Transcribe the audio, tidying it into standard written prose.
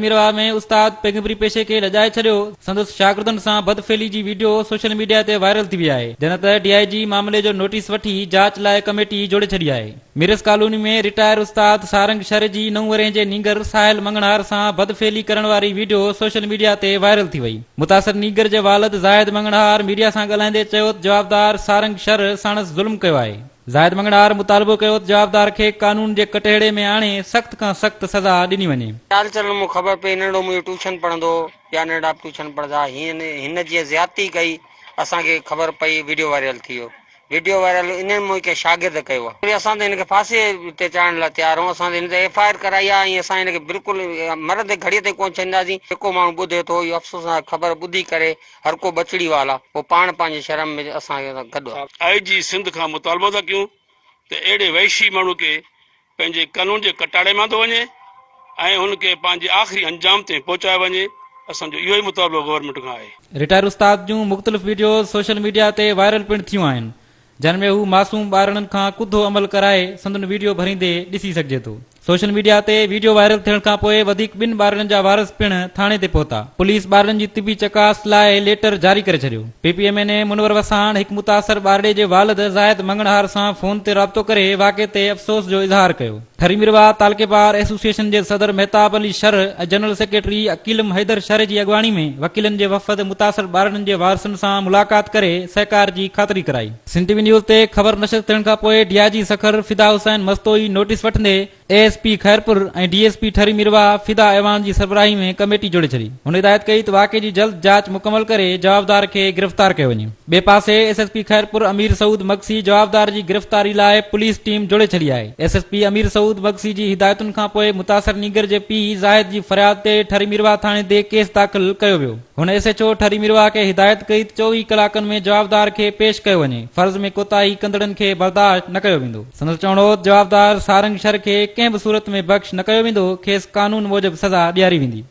ميرواهه ۾ استاد پيغمبري پيشي کي لڄائي ڇڏيو، سندس شاگردن سان بدفعلي جي وڊيو سوشل ميڊيا تي وائرل ٿي وئي آهي، جڏهن ته ڊي I جي معاملي جو نوٽيس وٺي جاچ لاء ڪميٽي جوڙي ڇڏي آهي. ميرس ڪالوني ۾ رٽائر استاد سارنگ شر جي نو ورهين جي نينگر ساحل مڱڻهار سان بدفعلي ڪرڻ واري وڊيو سوشل ميڊيا تي وائرل ٿي وئي. متاثر نينگر جي والد زاهد مڱڻهار ميڊيا سان ڳالهائيندي چيو ته جوابدار سارنگ شر ساڻس ظلم ڪيو آهي. زاهد مڱڻهار مطالبو ڪيو ته جوابدار کي قانون جي ڪٽهڙي ۾ آڻي سخت کان سخت سزا ڏني وڃي. چال چلن مون خبر پئي ننڍڙو منهنجو ٽيوشن پڙهندو هو يا ننڍڙا به ٽيوشن پڙهندا هين هن جيئن زيادتي ڪئي اسان کي خبر پئي وڊيو وائرل ٿي ويو وڊيو وائرل انهن مون ڪنهن شاگرد ڪيو آهي اسان ته هن کي ڦاسي تي چاڙهڻ لاء تيار آهيون اسان ته هن تي ايف I R ڪرائي آهي ۽ اسان هن کي بلڪل مرندي گهڙي تائين ڪونه ڇڏينداسين جيڪو ماڻهو ٻڌي ٿو اهو افسوسناڪ خبر ٻڌي ڪري هر ڪو ٻچڙي والا هو پاڻ پنهنجي شرم ۾ اسان سان گڏ آ. آء جي سنڌ کان مطالبو ٿا ڪيون ته اهڙي وحشي ماڻهو کي پنهنجي قانون جي ڪٽاڙي ۾ آندو وڃي ۽ هن کي پنهنجي آخري انجام تائين پهچايو وڃي اسان جو اهو ئي مطالبو گورنمينٽ کان آهي. رٽائر استاد جون مختلف وڊيوز سوشل ميڊيا تي وائرل پڻ ٿيون آهن جن ۾ هو معصوم ٻارڙن کان ڪڌو عمل ڪرائي سندن ويڊيو ڀريندي ڏسي سگهجي ٿو. سوشل ميڊيا تي ويڊيو وائرل ٿيڻ کانپوء وڌيڪ ٻن ٻارڙن جا وارث پڻ ٿاڻي تي پهتا. پوليس ٻارڙن جي طبي چڪاس لاء ليٽر جاري ڪري ڇڏيو. P P M N A Munawar Wassan هڪ متاثر ٻارڙي جي والد زاهد مڱڻهار سان فون تي رابطو ڪري واقعي تي افسوس جو اظهار ڪيو. ٺري ميرواهه تعلقي بار ايسوسيئيشن جي صدر مهتاب علي شر ۽ جنرل سيڪريٽري عقيلم حيدر شر جي اڳواڻي ۾ وڪيلن جي وفد متاثر ٻارڙن جي وارثن سان ملاقات ڪري سهڪار جي خاطري ڪرائي. سنڌ ٽي وي نيوز تي خبر نشر ٿيڻ کانپوء D I G Sukkur Fida Hussain Mastoi notice وٺندي A S P Khairpur ۽ D S P Thari Mirwah Fida Awan جي سربراهي ۾ ڪميٽي جوڙي ڇڏي. هن هدايت ڪئي ته واقعي جي جلد جاچ مڪمل ڪري جوابدار کي گرفتار ڪيو وڃي. ٻئي پاسي S S P Khairpur Amir Saud Magsi جوابدار جي گرفتاري لاء پوليس ٽيم جوڙي ڇڏي آهي. S S P Amir Saud Magsi جي هدايتن کانپوء متاثر نينگر جي پيء زاهد جي فرياد تي ٺري ميرواهه ٿاڻي تي ڪيس داخل ڪيو ويو. هن S H O Thari Mirwah کي هدايت ڪئي ته 24 ڪلاڪن ۾ جوابدار کي پيش ڪيو وڃي، فرض ۾ ڪوتاهي ڪندڙن کي برداشت نه ڪيو ويندو. سندس چوڻ هو ته جوابدار سارنگ شر کي ڪنهن به صورت ۾ بخش نه ڪيو ويندو، کيس قانون موجب سزا ڏياري ويندي.